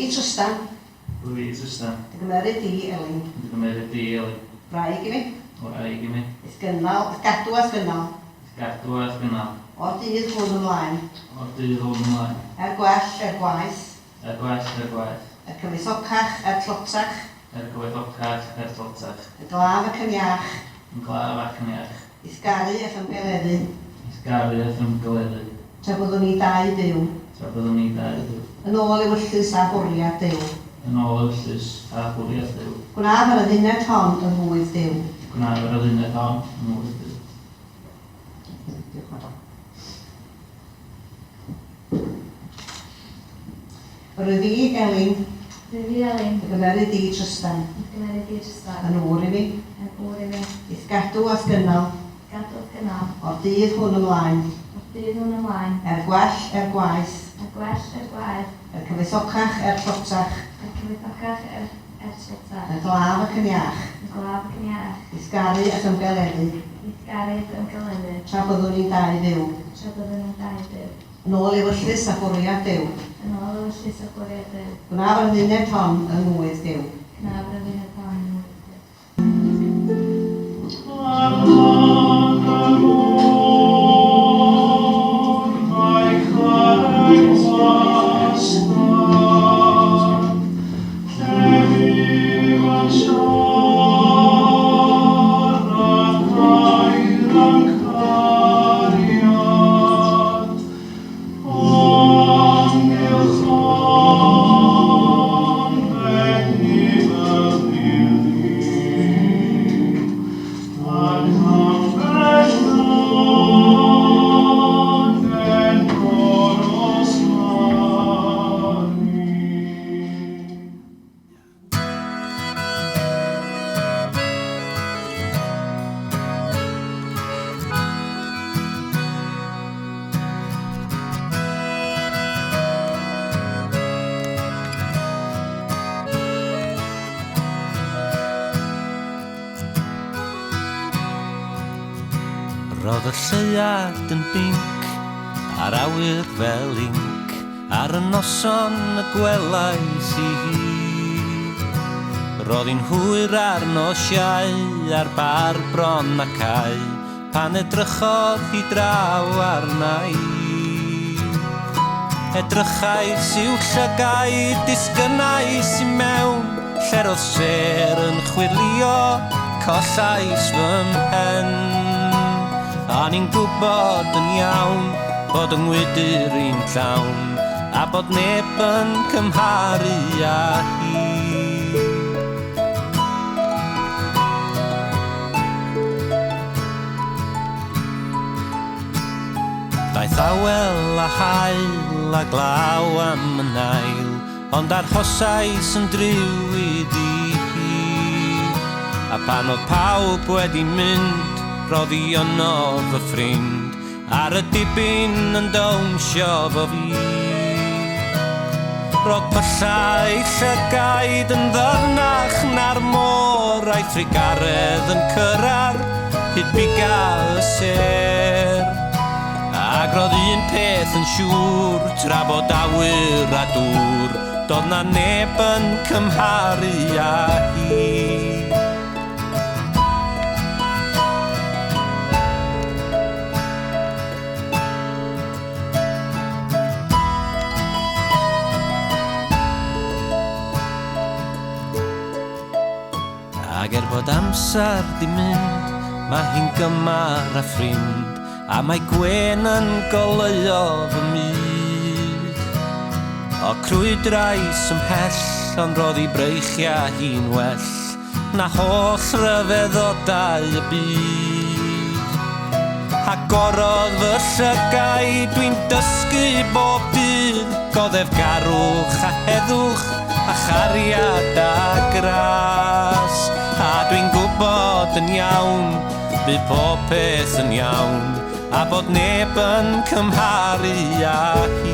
Trystan, Rwyf fi, Trystan, dy gymeryd di, Elin, yn dy gymeryd di, Elin, wraig i mi, wraig i mi, i'th gynnal, i'th gadw a'th gynnal, i'th gadw a'th gynnal, o'r dydd hwn ymlaen, o'r dydd hwn ymlaen, er gwell, er gwaeth, er gwell, er gwaeth, er cyfoethocach, er tlotach, er cyfoethocach, er tlotach, yn glaf ac yn iach, yn glaf ac yn iach, i'th garu a'th ymgeleddu, i'th garu a'th ymgeleddu, tra byddwn ni dau byw, tra byddwn ni dau fyw, yn ôl ewyllys a bwriad Duw. Yn ôl ewyllys a bwriad Duw. Gwnaf yr adduned hon yn ngŵydd Duw. Gwnaf yr adduned hon yn ngŵydd Duw. Diolch yn fawr. Yr wyf fi, Elin, Rwyf fi, Elin, dy gymeryd di, Trystan, yn gymeryd di, Trystan, yn ŵr i mi, yn ŵr i mi, i'th gadw a'th gynnal, gadw a'th gynnal, o'r dydd hwn ymlaen, o'r dydd hwn ymlaen, er gwell, er gwaeth, er gwell, er gwaeth, er cyfoethocach, er tlotach, er cyfoethocach, er tlotach, yn glaf ac yn iach, yn glaf ac yn iach, i'th garu a'th ymgeleddu, i'th garu a'th ymgeleddu, tra byddwn ni'n dau fyw, tra byddwn ni'n dau fyw, yn ôl ewyllys a bwriad Duw. Yn ôl ewyllys a bwriad Duw. Gwnaf yr adduned hon yng ngŵydd Duw. Gwnaf yr adduned hon yng ngŵydd Duw. Ar lan y môr mae carreg wastad, lle bûm yn siarad gair am cariad. O amgylch hon fe'i fy ac ambell lan enw'r os mari. Roedd y lleuad yn binc a'r awyr fel inc ar y noson y gwelais i hi. Roedd hi'n hwyr ar nos Iau a'r bar bron a cau pan edrychodd hi draw arna i. Edrychais i'w llygaid, disgynnais i mewn, lle'r oedd sêr yn chwilio, collais fy mhen. O'n i'n gwybod yn iawn bod yng ngwydyr i'n llawn, a bod neb yn cymharu â hi. Daeth awel a haul a glaw am yn ail, ond arhosais yn driw iddi hi. A pan oedd pawb wedi mynd, roedd hi yno fy ffrind, ar y dibyn yn dawnsio fo fi. Roedd pyllau llygaid yn ddyfnach na'r môr, a'i thrugaredd yn cyrraedd hyd biga y sêr. Ac roedd un peth yn siŵr, tra bod awyr a dŵr, doedd na neb yn cymharu â hi. Ac er bod amser di mynd, mae hi'n gymar a ffrind, a mae gwên yn goleuo fy myd. O crwydrais ymhell, ond roedd ei breichiau hi'n well na holl ryfeddodau y byd. Agorodd fy llygaid, dwi'n dysgu bob dydd, goddefgarwch a heddwch a chariad a gras. A dwi'n gwybod yn iawn, bydd pob peth yn iawn, a bod neb yn cymharu â hi.